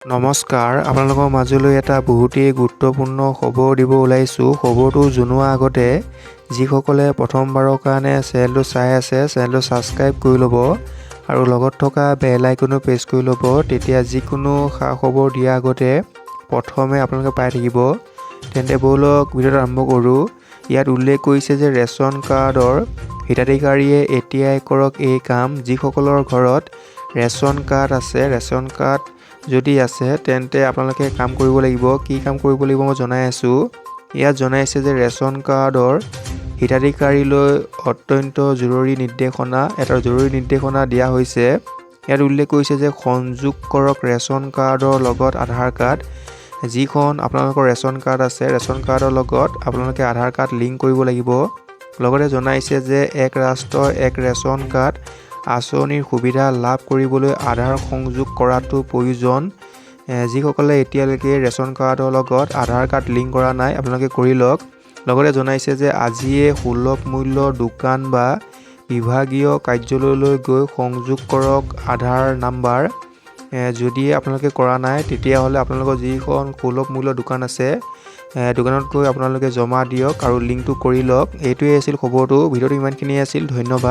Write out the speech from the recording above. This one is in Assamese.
নমস্কাৰ, আপোনালোকৰ মাজলৈ এটা বহুতেই গুৰুত্বপূৰ্ণ খবৰ দিব ওলাইছোঁ। খবৰটো জনোৱাৰ আগতে যিসকলে প্ৰথমবাৰৰ কাৰণে চেনেলটো চাই আছে, চেনেলটো ছাবস্ক্ৰাইব কৰি ল'ব আৰু লগত থকা বেল আইকনো প্ৰেছ কৰি ল'ব। তেতিয়া যিকোনো খা খবৰ দিয়াৰ আগতে প্ৰথমে আপোনালোকে পাই থাকিব। তেন্তে ব'লক, ভিডিঅ'টো আৰম্ভ কৰোঁ। ইয়াত উল্লেখ কৰিছে যে ৰেচন কাৰ্ডৰ হিতাধিকাৰীয়ে এতিয়াই কৰক এই কাম। যিসকলৰ ঘৰত ৰেচন কাৰ্ড আছে, ৰেচন কাৰ্ড যদি আছে, তেন্তে আপোনালোকে কাম কৰিব লাগিব। কি কাম কৰিব লাগিব, মই জনাই আছোঁ। ইয়াত জনাইছে যে ৰেচন কাৰ্ডৰ হিতাধিকাৰীলৈ অত্যন্ত জৰুৰী নিৰ্দেশনা, এটা জৰুৰী নিৰ্দেশনা দিয়া হৈছে। ইয়াত উল্লেখ কৰিছে যে সংযোগ কৰক ৰেচন কাৰ্ডৰ লগত আধাৰ কাৰ্ড। যিখন আপোনালোকৰ ৰেচন কাৰ্ড আছে, ৰেচন কাৰ্ডৰ লগত আপোনালোকে আধাৰ কাৰ্ড লিংক কৰিব লাগিব। লগতে জনাইছে যে এক ৰাষ্ট্ৰ এক ৰেচন কাৰ্ড আঁচনিৰ সুবিধা লাভ কৰিবলৈ আধাৰ সংযোগ কৰাটো প্ৰয়োজন। যিসকলে এতিয়ালৈকে ৰেচন কাৰ্ডৰ লগত আধাৰ কাৰ্ড লিংক কৰা নাই, আপোনালোকে কৰি লওক। লগতে জনাইছে যে আজিয়ে সুলভ মূল্যৰ দোকান বা বিভাগীয় কাৰ্যালয়লৈ গৈ সংযোগ কৰক আধাৰ নাম্বাৰ। যদি আপোনালোকে কৰা নাই, তেতিয়াহ'লে আপোনালোকৰ যিখন সুলভ মূল্যৰ দোকান আছে, দোকানত গৈ আপোনালোকে জমা দিয়ক আৰু লিংকটো কৰি লওক। এইটোৱেই আছিল খবৰটো। ভিডিঅ'টো ইমানখিনিয়ে আছিল। ধন্যবাদ।